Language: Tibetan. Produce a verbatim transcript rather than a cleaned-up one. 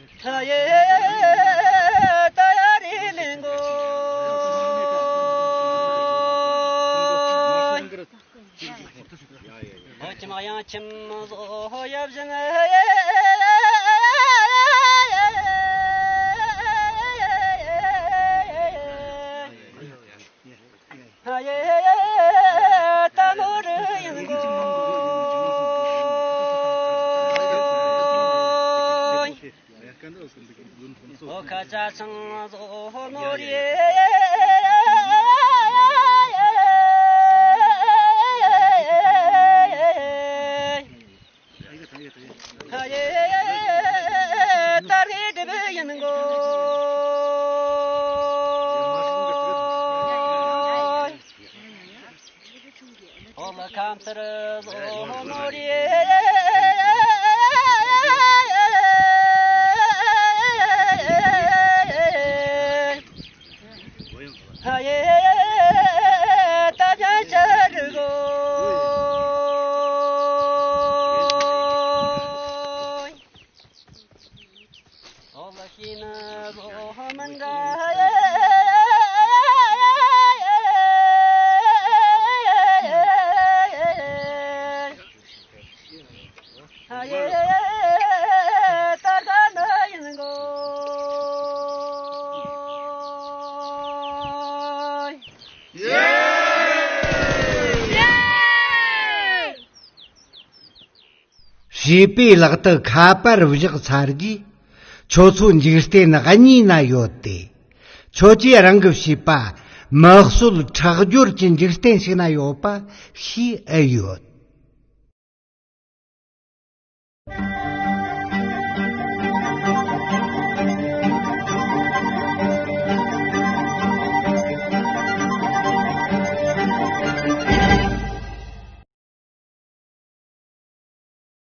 ད་ཡེ་ད་ཡ་རི་ལིང་གོ། ཁྱིམ་གཡང་ཁྱིམ་བཟོ་ཡབ་བཞིན། ཡེ་ད་ནོར་ཡིན་གོ། ཨོ་ཁ་ཆ་ཆང་བཟོ་ནོར་ཡེ། ད་ཡེ་ད་རེ་སྒྲིབ་ཡིན་གོ། ཨོ་ལ་ཁམས་སར་བཟོ་ནོར་ཡེ། ཨ་ཡེ་ད་ཕྱི་ཕྱི་རུ་གོ། ཨོ་ལ་ཤི་ན་རོ་མན་ག། ཨ་ཡེ་ད་ག་ན་ཡིན་གོ། བྱིས་པའི་ལག་ཏུ་ཁ་པར་བཞག་ཚར་རྗེས། ཁྱོད་ཚོ་འཇིག་རྟེན་གཉིས་ན་ཡོད་དེ། ཁྱོད་ཀྱིས་རང་གི་བྱིས་པ་མི་གསོད་ཁྲག་སྦྱོར་གྱི་འཇིག་རྟེན་ཞིག་ན་ཡོད་པ་ཤེས་ཨེ་ཡོད།